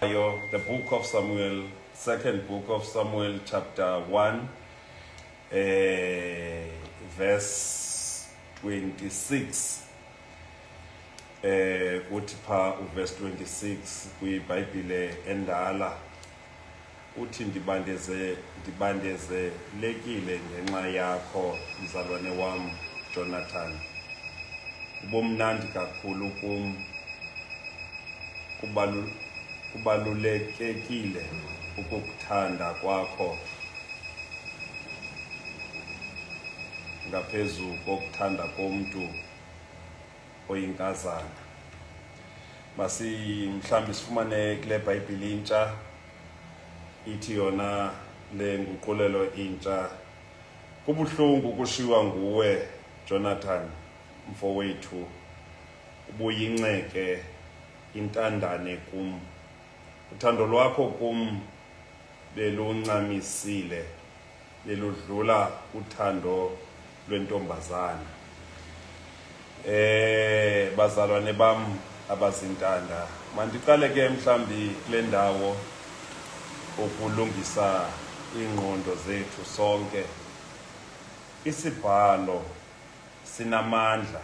The book of Samuel, second book of Samuel, chapter 1, verse 26. Uthi pha uverse 26 kwiBhayibhile endala uthi ndibandeze ndibandezelekile ngenxa yakho mzalwane wam Jonathan. Ubumnandi kakhulu kum kubalulekekile ukukuthanda kwakho ngaphezu kokuthanda komntu oyinkazana. Masi mhlawumbi sifumane kule Bhayibhile intsha, ithi yona le nguqulelo intsha, kubuhlungu ukushiywa nguwe Jonathan mfowethu, ubuyinceke intandane kum. Uthando lwakho kum beluncamisile, beludlula uthando lwentombazana. Bazalwane bam abazintanda, mandiqale ke mhlambi kule ndawo ukulungisa iingqondo zethu sonke. Isibhalo sinamandla,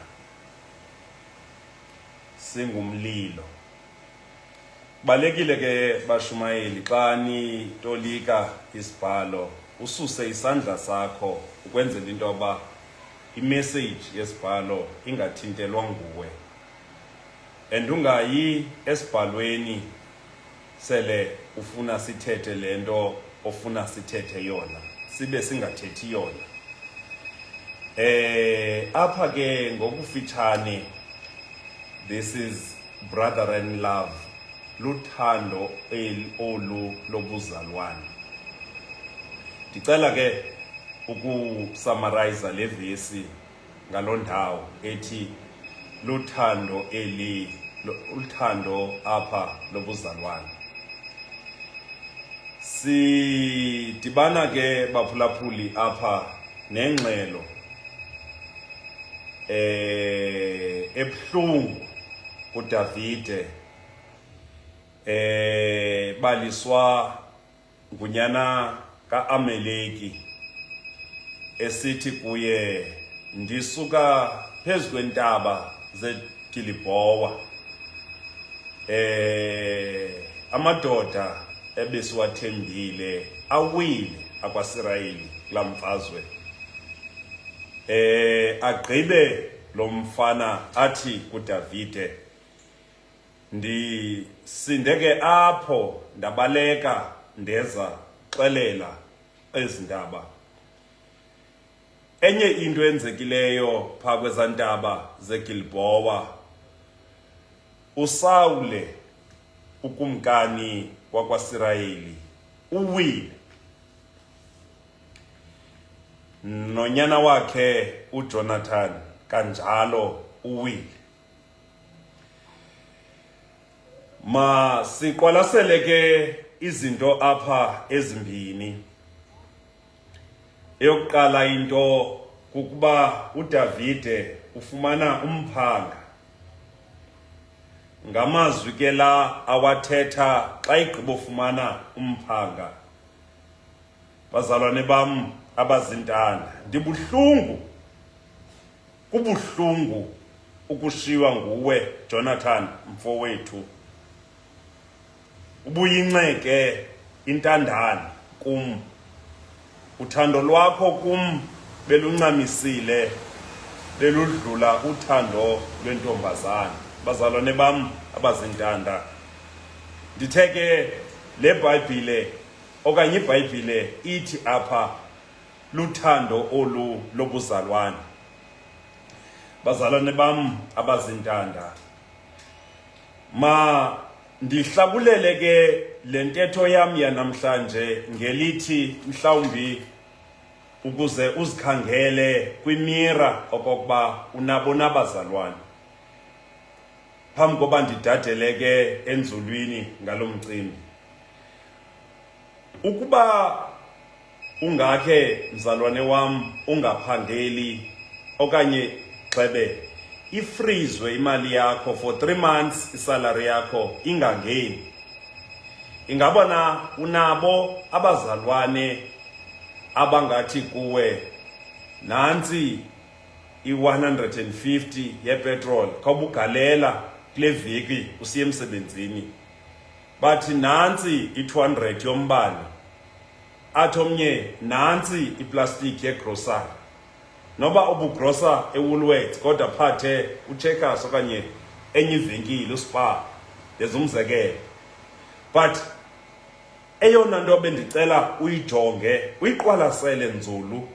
singumlilo. Balekile ke bashumayeli, xa nitolika isibhalo ususe isandla sakho ukwenzela into yoba imessage yesibhalo ingathintelwa nguwe, and ungayi esibhalweni sele ufuna sithethe le nto ofuna sithethe yona sibe singathethi yona. Apha ke ngokufitshane, this is brother in love, luthando olu lobuzalwane. Ndicela ke ukusummarize le vesi ngaloo ndawo ethi luthando eli, uthando apha lobuzalwane. Sidibana ke baphulaphuli apha nengxelo ebuhlungu kuDavide, baliswa ngunyana kaAmeleki esithi kuye, ndisuka phezu kwentaba zeGilibhowa, amadoda ebesiwathembile awile akwaSirayeli kulaa mfazwe. Agqibe lo mfana athi kuDavide, ndisinde ke apho ndabaleka ndeza xelela ezi ndaba. Enye into enzekileyo phaa kwezaa ntaba zeGilboa, uSawule ukumkani wakwaSirayeli uwile, nonyana wakhe uJonathan kanjalo uwile. Masiqwalasele ke izinto apha ezimbini. Eyokuqala into kukuba uDavide ufumana umphanga. Ngamazwi ke la awathetha xa igqibofumana umphanga. Bazalwane bam abazintanda, ndibuhlungu, kubuhlungu ukushiywa nguwe Jonathan mfowethu. Ubuyinceke intandane kum, uthando lwakho kum beluncamisile, beludlula uthando lwentombazana. Bazalwane bam abazintanda, ndithe ke le Bhayibhile okanye iBhayibhile ithi apha luthando olu lobuzalwane. Bazalwane bam abazintanda, ma ndihlabulele ke le ntetho yam yanamhlanje ngelithi mhlawumbi ukuze uzikhangele kwimira okokuba unabo nabazalwane, phambi koba ndidadele ke enzulwini ngalo mcimbi. Ukuba ungakhe mzalwane wam ungaphangeli okanye gxebe ifrizwe imali yakho for 3 months, isalary yakho ingangeni. Ingaba na unabo abazalwane abangathi kuwe nantsi i-150 yepetrol khawubugalela kule veki usiye emsebenzini, bathi nantsi i-200 yombane, athi omnye nantsi iplastiki yegrosari, noba ubugrosa eWoolworths kodwa phathe uCheckers okanye enye ivenkile uSpar, ndenza umzekelo. But eyona nto bendicela uyijonge uyiqwalasele nzulu,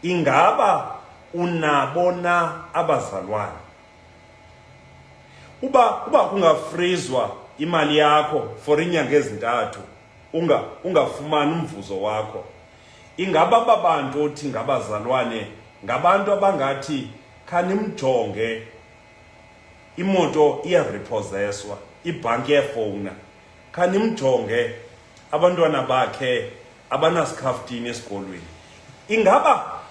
ingaba unabo na abazalwane? Uba kungafrizwa imali yakho for iinyanga ezintathu ungafumani umvuzo wakho, ingaba aba bantu othi ngabazalwane ngabantu abangathi khanimjonge, imoto iyarepossesswa, ibhanki iyafowuna, khanimjonge, abantwana bakhe abanasikhafutini esikolweni?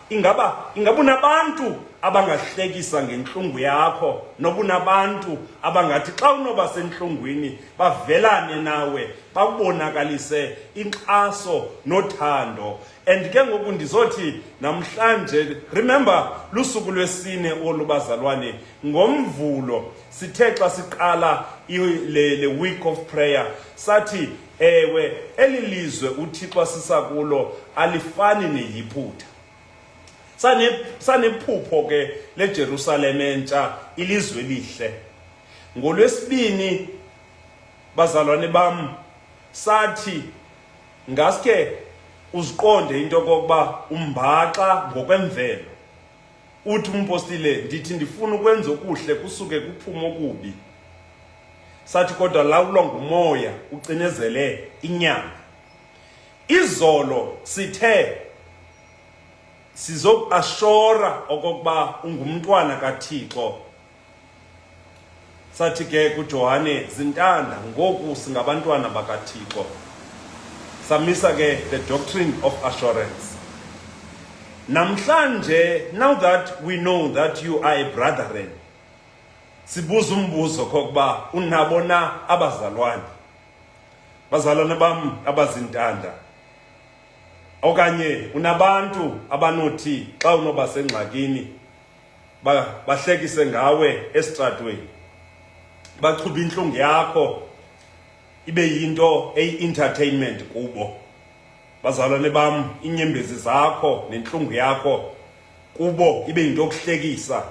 Ingaba unabantu abangahlekisa ngentlungu yakho, noba unabantu abangathi xa unoba sentlungwini bavelane nawe, bakubonakalise inkxaso nothando? And ke ngoku ndizothi namhlanje, remember, lusuku lwesine olu, bazalwane. NgoMvulo sithe xa siqala le week of prayer sathi, ewe, eli lizwe uThixo asisa kulo alifani neYiphutha. Sanephupho ke leJerusalem entsha, ilizwe elihle. NgolwesiBini, bazalwane bam, sathi ngaske uziqonde into kokuba umbaxa ngokwemvelo. Uthi umpostile, ndithi ndifuna ukwenza okuhle, kusuke kuphume okubi. Sathi kodwa lawulwa ngumoya, ucinezele inyama. Izolo sithe sizokuashora okokuba ungumntwana kaThixo. Sathi ke kuJohane, zintanda, ngoku singabantwana bakaThixo. Samisa ke the doctrine of assurance. Namhlanje, now that we know that you are a brethren, sibuza umbuzo kokuba unabo na abazalwane? Bazalwane bam abazintanda, okanye unabantu abanothi xa unoba sengxakini bahlekise ngawe esitratweni, bachube intlungu yakho ibe yinto eyi-entertainment kubo? Bazalwane bam, inyembezi zakho nentlungu yakho kubo ibe yinto yokuhlekisa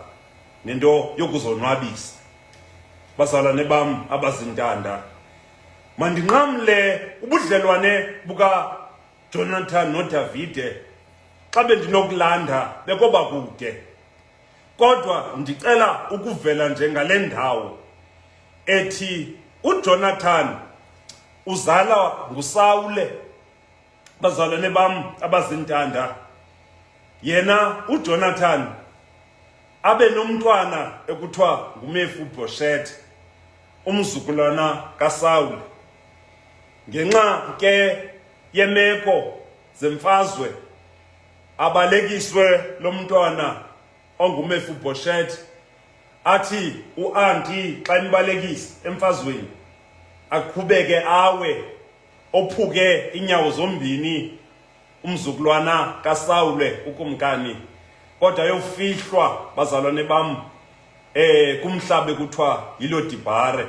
nento yokuzonwabisa. Bazalwane bam abazintanda, mandinqamle ubudlelwane buka Jonathan noDavide. Xa bendinokulanda bekoba kude, kodwa ndicela ukuvela nje ngale ndawo ethi uJonathan uzala nguSawule. Bazalwane bam abazintanda, yena uJonathan abe nomntwana ekuthiwa nguMefiboshet, umzukulwana kaSawule. Ngenxa ke yemeko zemfazwe abalekiswe lo mntwana onguMefiboshet. Athi uanti xa embalekisa emfazweni aqhubeke awe, ophuke inyawo zombini umzukulwana kaSawule ukumkani, kodwa yofihlwa, bazalwane bam, kumhlaba ekuthiwa yiLodibhare.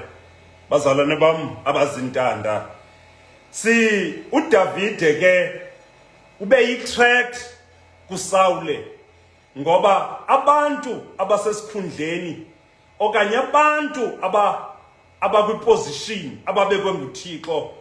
Bazalwane bam abazintanda, si uDavide ke ube yi-threat kuSawule, ngoba abantu abasesikhundleni okanye abantu abakwiposition ababekwe nguThixo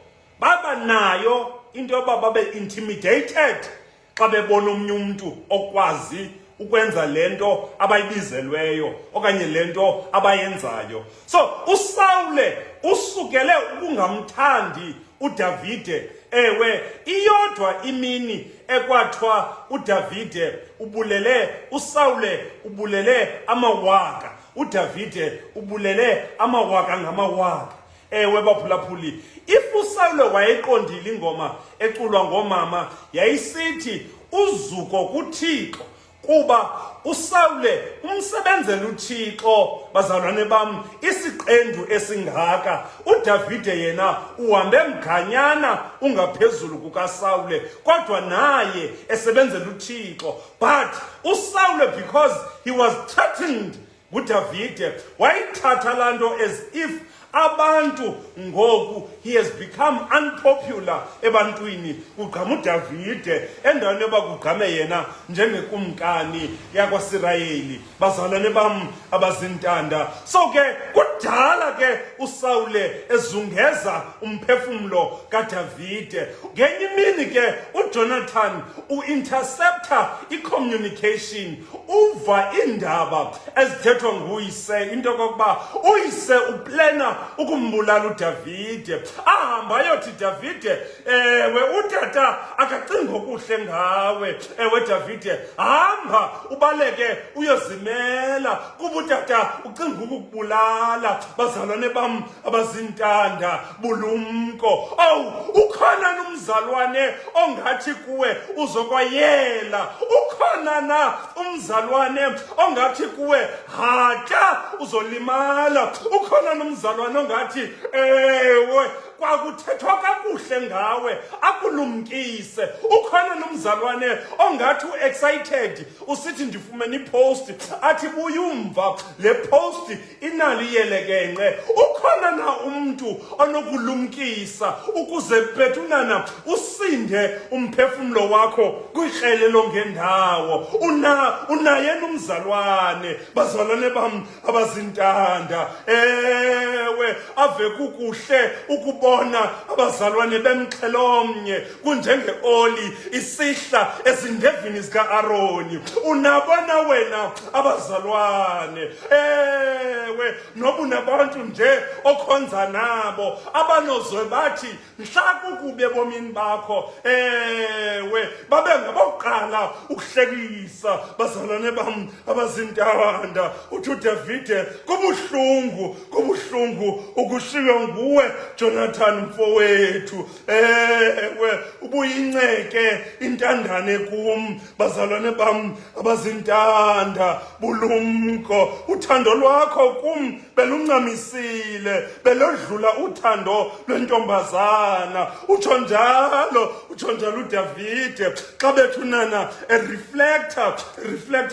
baba nayo into yoba babe intimidated xa bebona omnye umntu okwazi ukwenza lento abayibizelweyo okanye lento abayenzayo. So uSawule usukele ukungamthandi uDavide. Ewe, iyodwa imini ekwathwa uDavide ubulele, uSawule ubulele amawaka, uDavide ubulele amawaka ngamawaka. Ewe, baphulaphuli, if uSawule wayeqondile ingoma eculwa ngoomama, yayisithi uzuko kuThixo. Kuba uSawule umsebenzela uThixo, bazalwane bam, isiqendu esingaka. UDavide yena uhambe mganyana ungaphezulu kukaSawule, kodwa naye esebenzela uThixo. But uSawule, because he was threatened nguDavide, wayithatha laa nto as if abantu ngoku he has become unpopular ebantwini. Kugqama uDavide endaweni yoba kugqame yena njengekumkani yakwaSirayeli, bazalwane bam abazintanda. So ke kudala ke uSawule ezungeza umphefumlo kaDavide. Ngenye imini ke uJonathan uintercepta i-communication, uva iindaba ezithethwa nguyise, into yokokuba uyise uplena ukumbulala uDavide. Ahamba ayothi, "Davide, ewe, utata akacingi okuhle ngawe. Ewe Davide, hamba ubaleke uyozimela, kuba utata ucinga ukukubulala." Bazalwane bam abazintanda, bulumko. Owu, ukhona nomzalwane ongathi kuwe uzokwayela? Ukhona na umzalwane ongathi kuwe hata uzolimala? Ukhona nomzalwane ongathi, ewe, kwakuthethwa kakuhle ngawe, akulumkise? Ukhona nomzalwane ongathi u-excited usithi, "Ndifumene ipost," athi, "Buyumva, le post inalo iyelekenqe"? Ukhona na umntu onokulumkisa ukuze bethunana usinde umphefumlo wakho kwikrele longendawo? Una unaye nomzalwane, bazalwane bam abazintanda? Ewe, ave kukuhle ukubona abazalwane bemxhelomnye, kunjengeoli isihla ezindevini zika-Aroni. Unabona wena abazalwane? Ewe, noba unabantu nje okhonza nabo abanozwe bathi mhla kukubi ebomini bakho, ewe, babe ngabokuqala ukuhlekisa. Bazalwane bam abazintanda, uthi uDavide, "Kubuhlungu, kubuhlungu ukushiywa nguwe, Jonathan mfowethu. Ewe, ubuyinceke intandane kum." Bazalwane bam abazintanda, bulumko. Uthando lwakho kum beluncamisile, belodlula uthando lwentombazana. Utsho njalo, utsho njalo uDavide xa bethunana ereflecta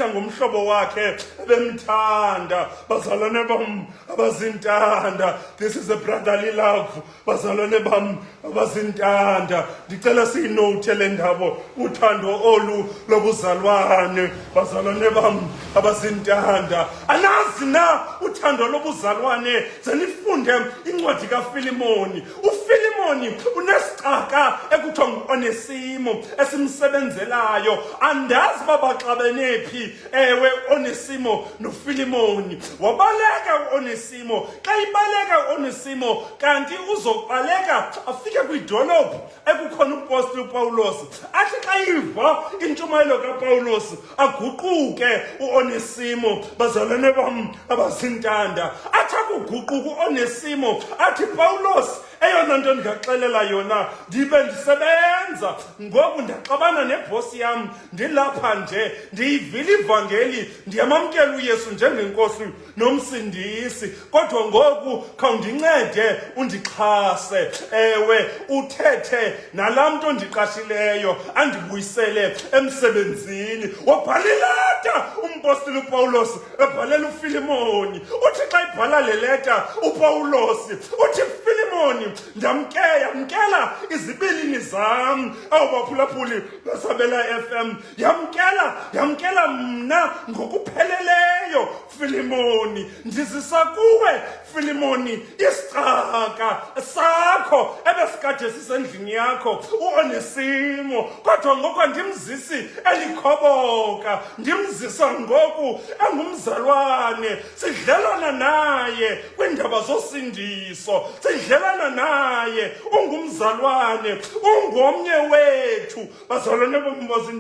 ngomhlobo wakhe ebemthanda. Bazalwane bam abazintanda, this is a brotherly love. Bazalwane bam abazintanda, ndicela siyinote le ndaba, uthando olu lobuzalwane. Bazalwane bam abazintanda, anazi na uthando lobuzalwane? Ze nifunde incwadi kaFilimoni. UFilimoni unesicaka ekuthiwa nguOnesimo esimsebenzelayo. Andazi uba baxabene phi, ewe, Onesimo noFilimoni. Wabaleka uOnesimo. Xa ibaleka uOnesimo, kanti uzobaleka afike kwidolophu ekukhona umpostile uPawulos. Athi xa iva intshumayelo kaPawulos, aguquke uOnesimo. Bazalwane bam abazintanda, athi akuguquka uOnesimo, athi, "Pawulos, eyona nto ndingaxelela yona, ndibe ndisebenza ngoku, ndaxabana nebhosi yam. Ndilapha nje ndiyivile ivangeli, ndiyamamkela uYesu njengenkosi nomsindisi, kodwa ngoku khawundincede, undixhase, ewe, uthethe nalaa mntu ondiqashileyo andibuyisele emsebenzini." Wabhala ileta umpostile uPawulos ebhalela uFilimoni. Uthi xa ibhala le leta uPawulos, uthi, "Filimoni, ndamke yamkela izibilini zam." Awu, baphulaphuli basabela FM, yamkela, yamkela mna ngokupheleleyo, Filimoni. Ndizisa kuwe, Filimoni, isicaka sakho ebesikade sisendlini yakho, uOnesimo, kodwa ngoku andimzisi elikhoboka, ndimzisa ngoku engumzalwane. Sidlelana naye kwiindaba zosindiso, sidlelana naye, ungumzalwane, ungomnye wethu." Bazalwane bombozi,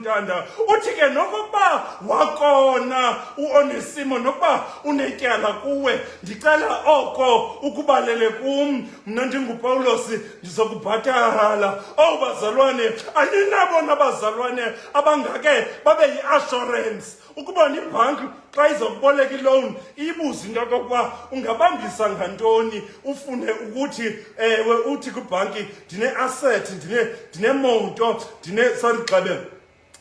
uthi ke nokuba wakona uOnesimo, nokuba unetyala kuwe, ndicela oko ukubalele kum. Mna ndinguPawulos, ndizoba Sizokubhatala. Owu bazalwane, aninabo nabazalwane abangake babe yi-assurance ukubona ibhanki xa izokuboleka iloan iyibuze into yokokuba ungabambisa ngantoni, ufune ukuthi ewe uthi kwibhanki ndine-asset, ndinemoto, ndine, sorry xebe,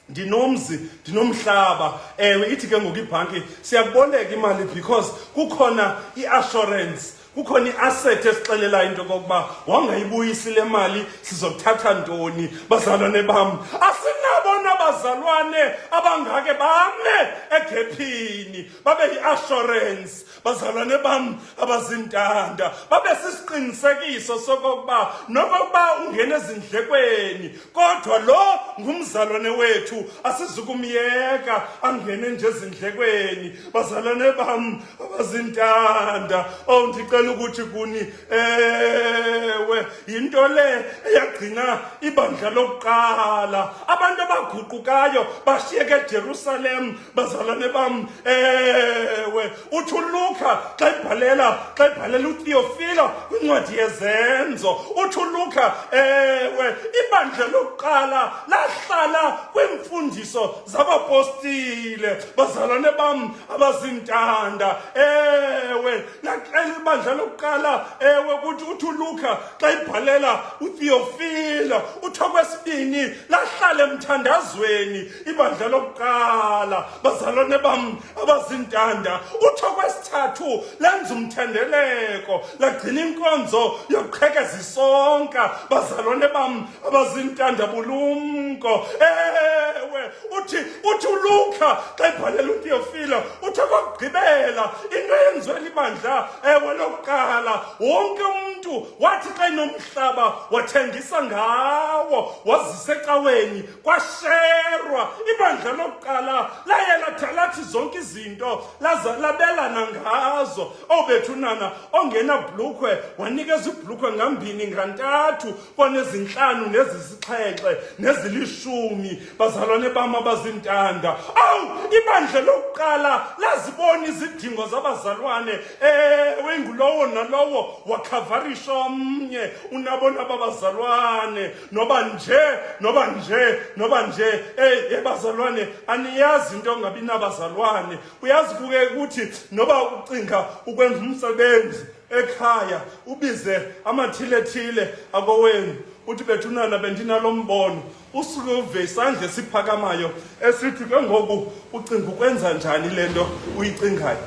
ndinomzi, ndinomhlaba. Ewe, ithi ke ngoku ibhanki siyakuboleka imali because kukhona i-assurance, kukhona i-asset esixelelayo into yokokuba wangayibuyisi le mali sizokuthatha ntoni. Bazalwane bam, asinabo nabazalwane abangake bame egephini babe yi-assurance? Bazalwane bam abazintanda, babe sisiqinisekiso sokokuba nokokuba ungena ezindlekweni, kodwa lo ngumzalwane wethu, asizukumyeka angene nje ezindlekweni. Bazalwane bam abazintanda, oh, ndicela ukuthi kuni, ewe, yinto le eyagcina ibandla lokuqala, abantu abaguqukayo bashiyeke eJerusalem. Bazalwane bam, ewe, uthi uLuka xa ibhalela uTheophilo kwincwadi yeZenzo, uthi uLuka, ewe, ibandla lokuqala lahlala kwiimfundiso zabapostile. Bazalwane bam abazintanda, ewe, laxela ibandla lokuqala, ewe, kuthi uthi uLuka xa ibhalela uTheophilo, uthi okwesibini lahlala emthandazweni ibandla lokuqala. Bazalwane bam abazintanda, uthi okwesithathu lenza umthendeleko, lagcina inkonzo yokuqhekeza isonka. Bazalwane bam abazintanda bulumko, ewe, uthi uLuka xa ibhalela uTheophilo, uthi okokugqibela into eyenziwe libandla, ewe, lokuqala, wonke umuntu wathi xa enomhlaba wathengisa ngawo, wazisa ecaweni, kwasherwa. Ibandla lokuqala laye lathi zonke izinto laza labelana ngazo. Obethunana, ongena bhlukhwe wanikeza ibhlukhwe ngambini, ngantathu, kwanezinhlanu, nezisixhenxe, nezilishumi. Bazalwane bam abazintanda, awu, ibandla lokuqala lazibona izidingo zabazalwane. Ewe, ngulowo nalowo wakhavarisha omnye. Unabona babazalwane, noba nje, noba nje, noba nje. Ey, ebazalwane, aniyazi into ongabi nabazalwane. Uyazi kuke ukuthi noba ucinga ukwenza umsebenzi ekhaya, ubize amathile-thile akowenu, uthi, "Bethunana, bendinalo mbono," usuke uve isandla esiphakamayo esithi, "Ke ngoku ucinga ukwenza njani le nto uyicingayo?"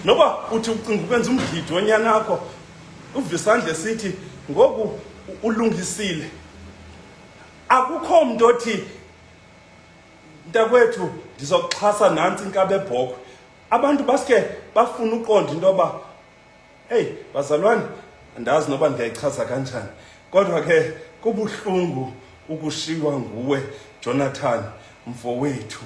Noba uthi ucinga ukwenza umgidi wonyanakho, uve isandla esithi, "Ngoku ulungisile." Akukho mntu othi, "Mntakwethu, ndizokuxhasa, nantsi inkaba ebhokhwe." Abantu baske bafuna uqonda into yoba, heyi bazalwane, andazi noba ndingayichaza kanjani, kodwa ke kubuhlungu ukushiywa nguwe, Jonathan mfowethu.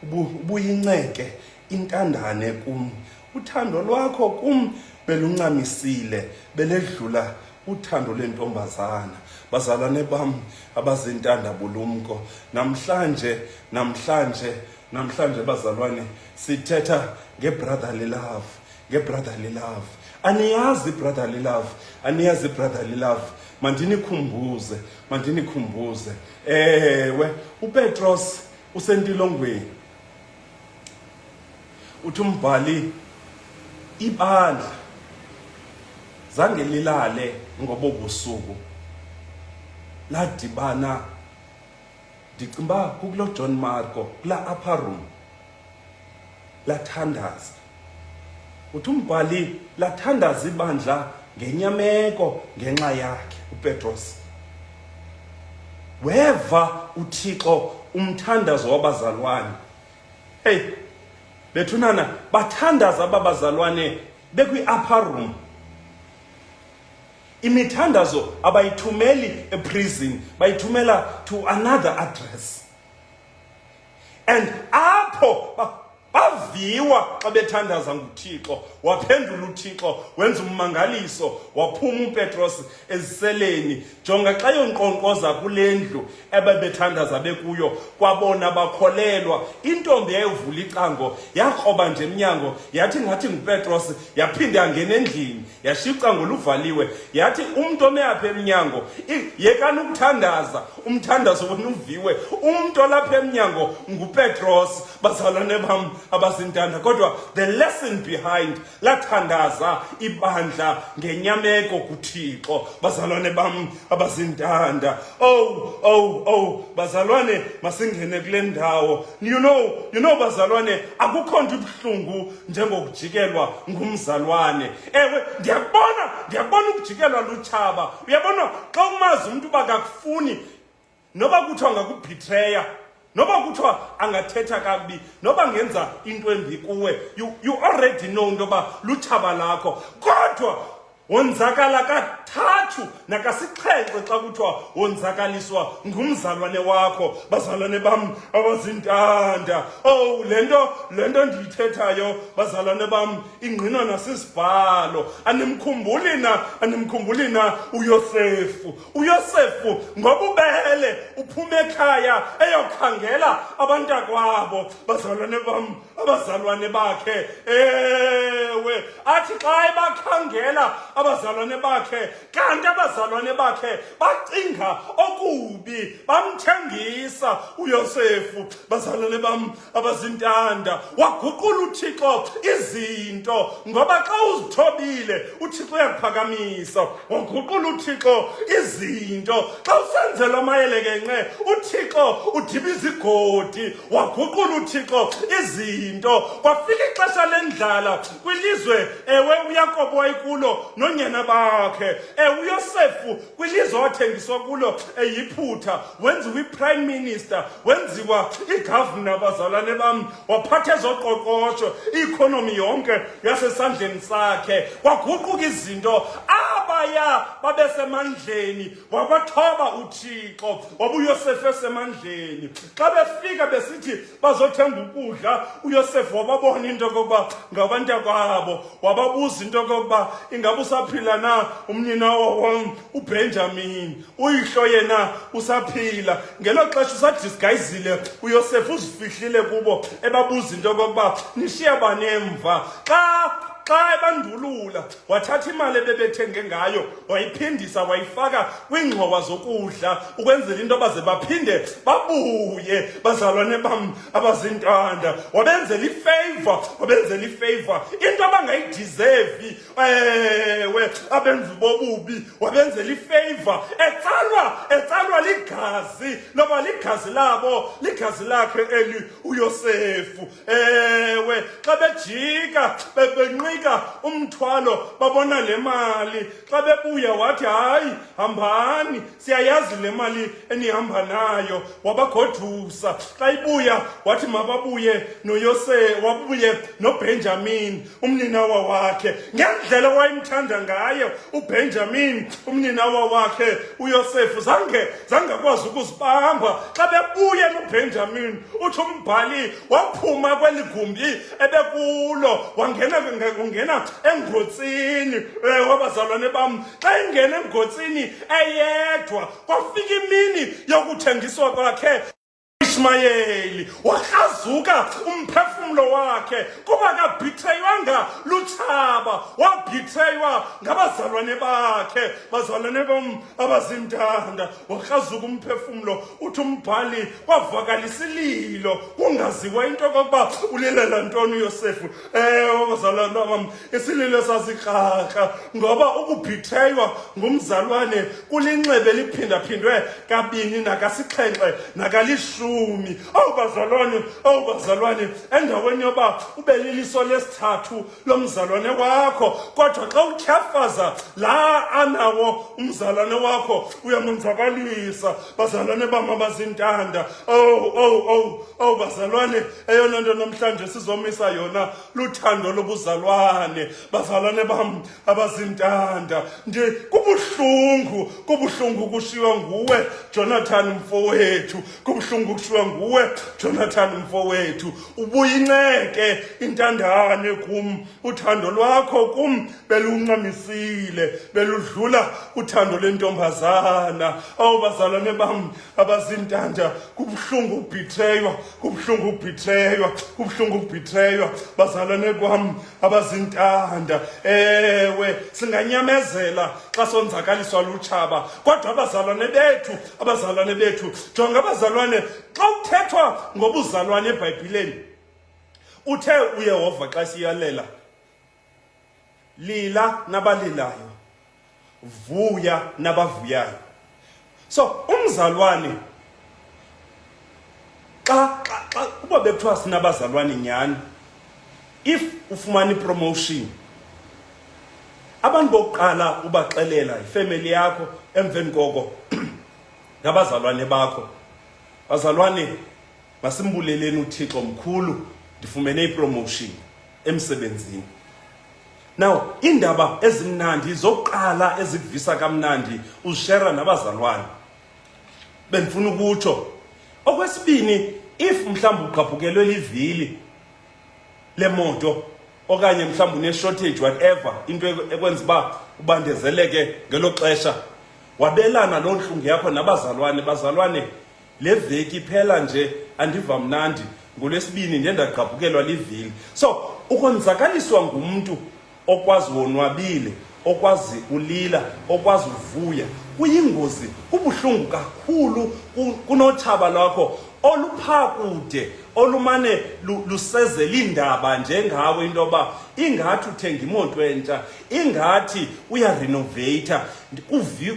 Ubuyinceke intandane kum. Uthando lwakho kum beluncamisile, beledlula uthando lwentombazana. Bazalwane bam abazintanda bulumko, namhlanje, namhlanje, namhlanje bazalwane, sithetha ngebrotherly love, ngebrotherly love. Aniyazi ibrotherly love? Aniyazi ibrotherly love? Mandinikhumbuze, mandinikhumbuze. Ewe, uPetros usentilongweni. Uthi umbhali, ibandla zange lilale ngobo busuku, ladibana, ndicinga uba kukulo John Marco, kula upper room, lathandaza. Uthi umbhali, lathandaza ibandla ngenyameko ngenxa yakhe uPetros. Weva uThixo umthandazo wabazalwane. Hey bethunana, bathandaza ababazalwane bekwi-upper room. Imithandazo abayithumeli eprison, bayithumela to another address, and apho Baviwa xa bethandaza nguThixo, waphendula uThixo, wenza ummangaliso, waphuma uPetros eziseleni. Jonga xa yonkqonkqoza kule ndlu ebebethandaza bekuyo, kwabona bakholelwa. Intombi yayivula icango, yakroba nje emnyango, yathi ngathi nguPetros, yaphinda yangena endlini, yashiya ucango luvaliwe. Yathi umntu ome apha emnyango, yekani ukuthandaza, umthandazo wenu uviwe. Umntu olapha emnyango nguPetros. Bazalwane bam abazintanda, kodwa the lesson behind, lathandaza ibandla ngenyameko kuThixo. Bazalwane bam abazintanda, oh oh oh, bazalwane, masingene kule ndawo. You know bazalwane, akukho nto ibuhlungu njengokujikelwa ngumzalwane. Ewe, ndiyakubona ukujikelwa lutshaba. Uyabona xa umazi umntu uba kakufuni, noba kuthiwa ngakubhitreya, noba kuthiwa angathetha kakubi, noba angenza into embi kuwe, you already know into yoba lutshaba lakho. Kodwa wonzakala kathathu nakasixhenxe xa kuthiwa wonzakaliswa ngumzalwane wakho. Bazalwane bam abazintanda, oh, le nto ndiyithethayo, bazalwane bam, ingqinwa nasisibhalo. Animkhumbuli na uYosefu? UYosefu ngobubele uphuma ekhaya eyokhangela abantakwabo, bazalwane bam, abazalwane bakhe. Ewe, athi xa ebakhangela abazalwane bakhe, kanti abazalwane bakhe bacinga okubi, bamthengisa uYosefu. Bazalwane bam abazintanda, waguqula uThixo izinto, ngoba xa uzithobile uThixo uyakuphakamisa. Waguqula uThixo izinto. Xa usenzelwa amayelekenqe, uThixo udibiza igodi. Waguqula uThixo izinto. Kwafika ixesha lendlala kwilizwe, ewe, uYakobo wayekulo noonyana bakhe. Ewe, uYosefu kwilizwe wathengiswa kulo eYiphutha, wenziwa i-prime minister, wenziwa i-governor, bazalwane bam, waphatha ezoqoqosho, i-economy yonke yasesandleni sakhe. Kwaguquka izinto. Abaya babesemandleni wabathoba uThixo, wabuYosefu esemandleni. Xa befika besithi bazothenga ukudla, uYosefu wababona into yokokuba ngabantakwabo, wababuza into yokokuba ingaba usaphila na umninawa wam uBenjamin, uyihlo yena usaphila. Ngelo xesha usadisguisile uYosefu, uzifihlile kubo, ebabuza into yokokuba nishiya bani emva. Xa ebandulula, wathatha imali ebebethenge ngayo, wayiphindisa, wayifaka kwiingxowa zokudla ukwenzela into baze baphinde babuye. Bazalwane bam abazintanda, wabenzela i-favor, wabenzela i-favor, into abangayideservi. Ewe, abenzi bobubi wabenzela i-favor, etsalwa ligazi loba ligazi labo, ligazi lakhe eli uYosefu. Ewe, xa bejika benqika umthwalo, babona le mali. Xa bebuya wathi, "Hayi, hambani, siyayazi le mali enihamba nayo." Wabagodusa. Xa ibuya wathi mababuye noYose, wabuye noBenjamin umninawa wakhe, ngendlela wayemthanda ngayo uBenjamin umninawa wakhe uYosefu. Zange akwazi ukuzibamba xa bebuye noBenjamin. Uthi umbhali waphuma kweli gumbi ebekulo, wangena ungena engotsini. Wabazalwane bam, xa ingena engotsini eyedwa, kwafika imini yokuthengiswa kwakhe Ishmayeli, wakrazuka umphefumlo wakhe, kuba kabhitheywanga lutshaba, wabhitheywa ngabazalwane bakhe. Bazalwane bam abazintanda, wakrazuka umphefumlo. Uthi umbhali kwavakala isililo, kungaziwa into yokokuba ulilela ntoni uYosefu. Ewe, bazalwane bam, isililo sasikrakra, ngoba ukubhitheywa ngumzalwane kulinxebe eliphindaphindwe kabini nakasixhenxe nakalishumi. Owu bazalwane, owu bazalwane, endaweni yoba ube liliso lesithathu lomzalwane wakho, kodwa xa utyhafaza laa anawo umzalwane wakho, uyamonzakalisa. Bazalwane bam abazintanda, owu owu owu owu bazalwane, eyona nto namhlanje sizomisa yona luthando lobuzalwane. Bazalwane bam abazintanda, nje kubuhlungu kushiywa nguwe Jonathan mfowethu, kubuhlungu kushiywa nguwe Jonathan mfowethu. Ubuya. Inceke intandane kum, uthando lwakho kum beluncamisile, beludlula uthando lwentombazana. Awu bazalwane bam abazintanda, kubuhlungu ukubhitreywa, kubuhlungu ukubhitreywa, kubuhlungu ukubhitreywa, bazalwane kwam abazintanda. Ewe, singanyamezela xa sonzakaliswa lutshaba, kodwa abazalwane bethu, abazalwane bethu, jonga abazalwane, xa kuthethwa ngobuzalwane eBhayibhileni, uthe uYehova xa siyalela, lila nabalilayo, vuya nabavuyayo. So umzalwane xa uba bekuthiwa sinabazalwane nyhani, if ufumana ipromotion, abantu bokuqala ubaxelela ifemeli yakho, emveni koko ngabazalwane bakho. Bazalwane, masimbuleleni uThixo, mkhulu, ndifumene ipromotion emsebenzini. Now iindaba ezimnandi zokuqala ezikuvisa kamnandi uzishera nabazalwane. Bendifuna ukutsho okwesibini, if mhlawumbi ugqabhukelwe livili lemoto okanye mhlawumbi une-shortage, whatever into ekwenza uba ubandezeleke ngelo xesha, wabelana loo ntlungu yakho nabazalwane. Bazalwane, le veki iphela nje andiva mnandi, ngolwesibini ndiye ndagqabhukelwa livili. So ukonzakaliswa ngumntu okwazi wonwabile, okwazi ulila, okwazi uvuya, kuyingozi, kubuhlungu kakhulu kunotshaba lwakho oluphaa kude, olumane lusezela iindaba njengawe, into yoba ingathi uthenga imoto entsha, ingathi uyarenovata,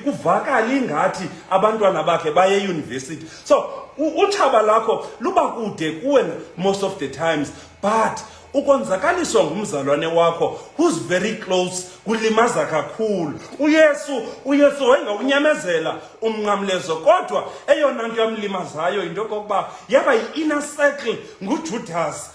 kuvakala ingathi abantwana bakhe baye eyunivesithi. So utshaba lakho luba kude kuwe most of the times, but ukonzakaliswa ngumzalwane wakho who's very close kulimaza kakhulu. UYesu wayengawunyamezela umnqamlezo, kodwa eyona nto yamlimazayo yinto yokokuba yaba yi-inner circle, nguJudas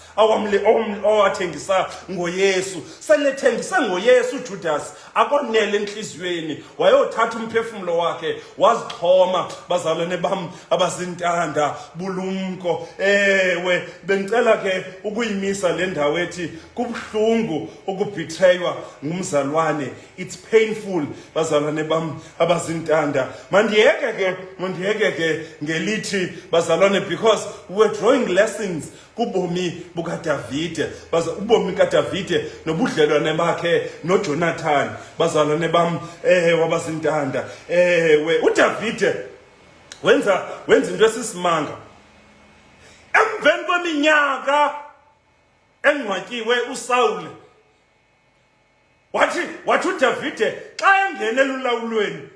owathengisa ngoYesu. Selethengise ngoYesu uJudas, akonele entliziyweni, wayothatha umphefumlo wakhe wazixhoma. Bazalwane bam abazintanda, bulumko. Ewe, bendicela ke ukuyimisa le ndawo ethi kubuhlungu ukubhitreywa ngumzalwane. It's painful, bazalwane bam abazintanda. Mandiyeke ke ngelithi, bazalwane, because we're drawing lessons kubomi bukaDavide, ubomi kaDavide nobudlelwane bakhe noJonathan. Bazalwane bam wabazintanda, ewe, uDavide wenza into esisimanga emveni kweminyaka engcwatyiwe uSawule. Wathi uDavide xa engena elulawulweni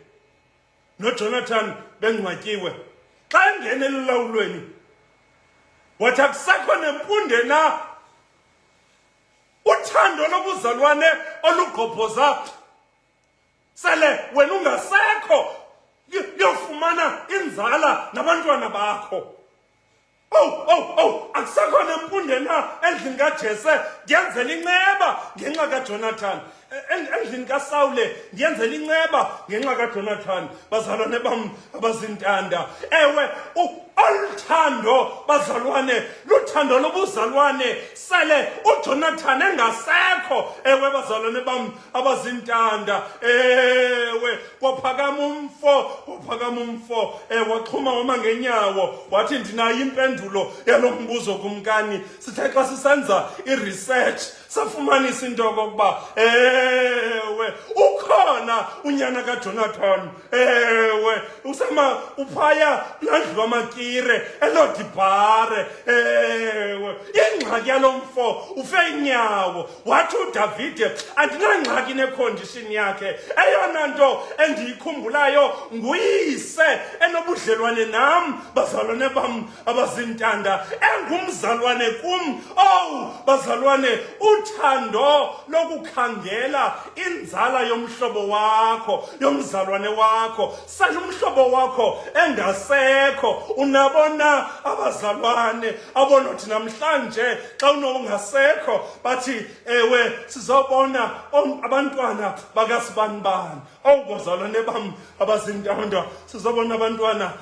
noJonathan bengcwatyiwe, xa engena elulawulweni wathi, akusekho nempunde na uthando lobuzalwane olugqobhoza sele wena ungasekho liyofumana inzala nabantwana bakho? Oh, oh, oh, akusekho nempunde na endlini kaJese? Ndiyenzela inceba ngenxa kaJonathan. Endlini kaSawule ndiyenzela inceba ngenxa kaJonathan. Bazalwane bam abazintanda, ewe, olu thando, bazalwane, luthando lobuzalwane sele uJonathan engasekho. Ewe, bazalwane bam abazintanda, ewe, kwaphakama umfo, waxhuma wama ngenyawo, wathi, ndinayo impendulo yalo mbuzo, kumkani. Sithe xa sisenza i-research safumanisa into yokokuba, ewe, ukhona unyana kaJonathan, ewe, usema uphaya kulaa ndlu kaMakire eLodibhare. Ewe, ingxaki yalo mfo, ufe inyawo. Wathi uDavide, andinangxaki necondition yakhe, eyona nto endiyikhumbulayo nguyise enobudlelwane nam. Bazalwane bam abazintanda, engumzalwane kum. Owu bazalwane. Uthando lokukhangela inzala yomhlobo wakho, yomzalwane wakho, sele umhlobo wakho engasekho. Unabona abazalwane abonothi namhlanje xa unongasekho bathi ewe sizobona abantwana bakasibanibani. Owu bazalwane bam abazintanda, sizobona abantwana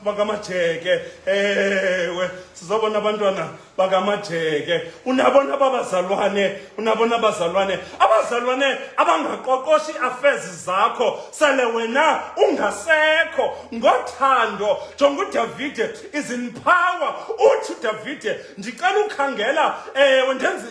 bakamajeke. Ewe, sizobona abantwana bakamajeke. Unabona ababazalwane, unabona abazalwane, abazalwane abangaqoqoshi affairs zakho sele wena ungasekho. Ngothando, jonga uDavide is in power. Uthi uDavide, ndicela ukhangela, ewe, ndenze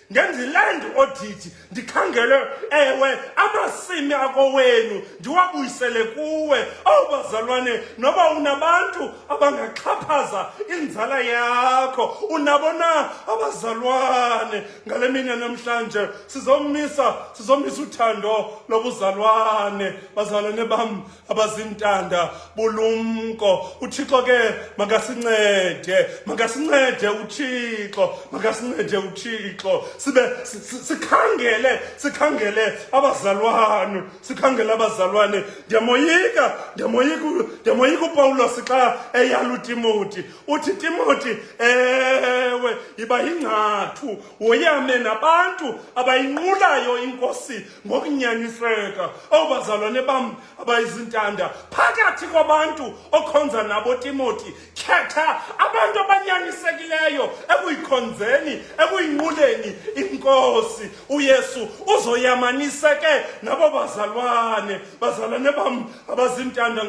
ndenze i-land audit, ndikhangele, ewe, amasimi akowenu ndiwabuyisele kuwe. Owu bazalwane, noba unabantu abangaxhaphaza inzala yakho, unabo na abazalwane? Ngale mini namhlanje sizomisa uthando lobuzalwane, bazalwane bam abazintanda bulumko. UThixo ke makasincede, makasincede uThixo, makasincede uThixo, sibe sikhangele, sikhangele abazalwane, sikhangele abazalwane. Ndiyamoyika, ndiyamoyika, ndiyamoyika uPawulos xa eyala uTimoti, uthi Timoti, ewe, yiba yingcathu, woyame nabantu abayinqulayo iNkosi ngokunyaniseka. Owu bazalwane bam abayizintanda, phakathi kwabantu okhonza nabo Timoti, khetha abantu abanyanisekileyo ekuyikhonzeni, ekuyinquleni iNkosi uYesu. Uzoyamanise ke nabo bazalwane, bazalwane bam abazintanda,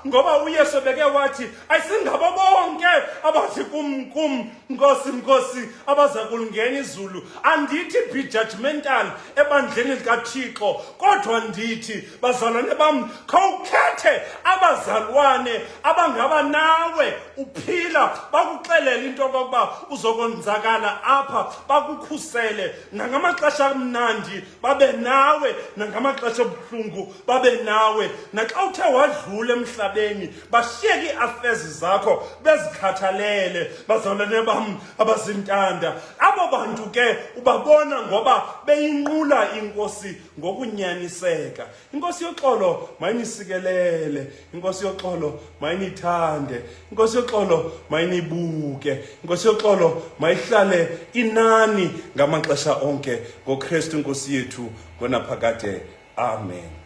ngoba uYesu beke wathi ayisingabo bonke abathi kum, kum, Nkosi, Nkosi, abaza kulingena izulu. Andithi be judgmental ebandleni likaThixo, kodwa ndithi bazalwane bam, khawukhethe abazalwane abangaba nawe uphila, bakuxelele into yokokuba uzokonzakala apha, bakukhusele nangamaxesha amnandi, babe nawe nangamaxesha obuhlungu, babe nawe naxa uthe wadlula emhlabeni, bashiyeke ii-affairs zakho bezikhathalele. Bazalwane bam abazintanda, abo bantu ke ubabona ngoba beyinqula iNkosi ngokunyaniseka. INkosi yoxolo mayinisikelele, iNkosi yoxolo mayinithande, iNkosi yoxolo mayinibuke, iNkosi yoxolo mayihlale inani ngamaxesha onke, ngoKristu iNkosi yethu ngonaphakade. Amen.